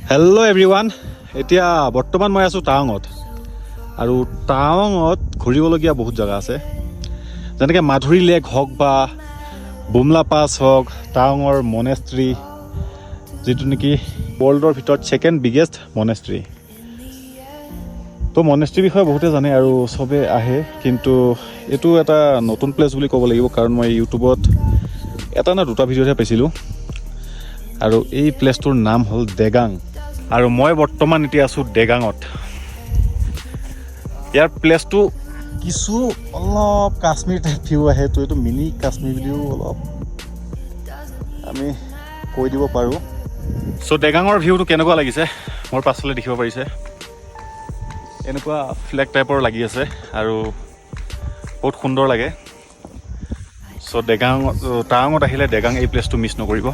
Hello' everyone, এতিয়া বৰ্তমান মই আছোঁ টাৱাঙত আৰু টাৱাঙত ঘূৰিবলগীয়া বহুত জেগা আছে, যেনেকৈ মাধুৰী লেক হওক বা বুমলা পাছ হওক, টাৱাঙৰ মনেষ্ট্ৰী, যিটো নেকি ৱৰ্ল্ডৰ ভিতৰত ছেকেণ্ড বিগেষ্ট মনেষ্ট্ৰী। তো মনেষ্ট্ৰীৰ বিষয়ে বহুতে জানে আৰু চবে আহে, কিন্তু এইটো এটা নতুন প্লেচ বুলি ক'ব লাগিব, কাৰণ মই ইউটিউবত এটা না দুটা ভিডিঅ'তহে পাইছিলোঁ। আৰু এই প্লেচটোৰ নাম হ'ল দেগাং আৰু মই বৰ্তমান এতিয়া আছোঁ দেগাঙত। ইয়াৰ প্লেচটো কিছু অলপ কাশ্মীৰ টাইপ ভিউ আহে, তো এইটো মিনি কাশ্মীৰ বুলিও অলপ আমি কৈ দিব পাৰোঁ। চ' দেগাঙৰ ভিউটো কেনেকুৱা লাগিছে, মোৰ পাছফালে দেখিব পাৰিছে, এনেকুৱা ফ্লেগ টাইপৰ লাগি আছে আৰু বহুত সুন্দৰ লাগে। চ' দেগাঙত, টাৱাঙত আহিলে দেগাং এই প্লেচটো মিছ নকৰিব।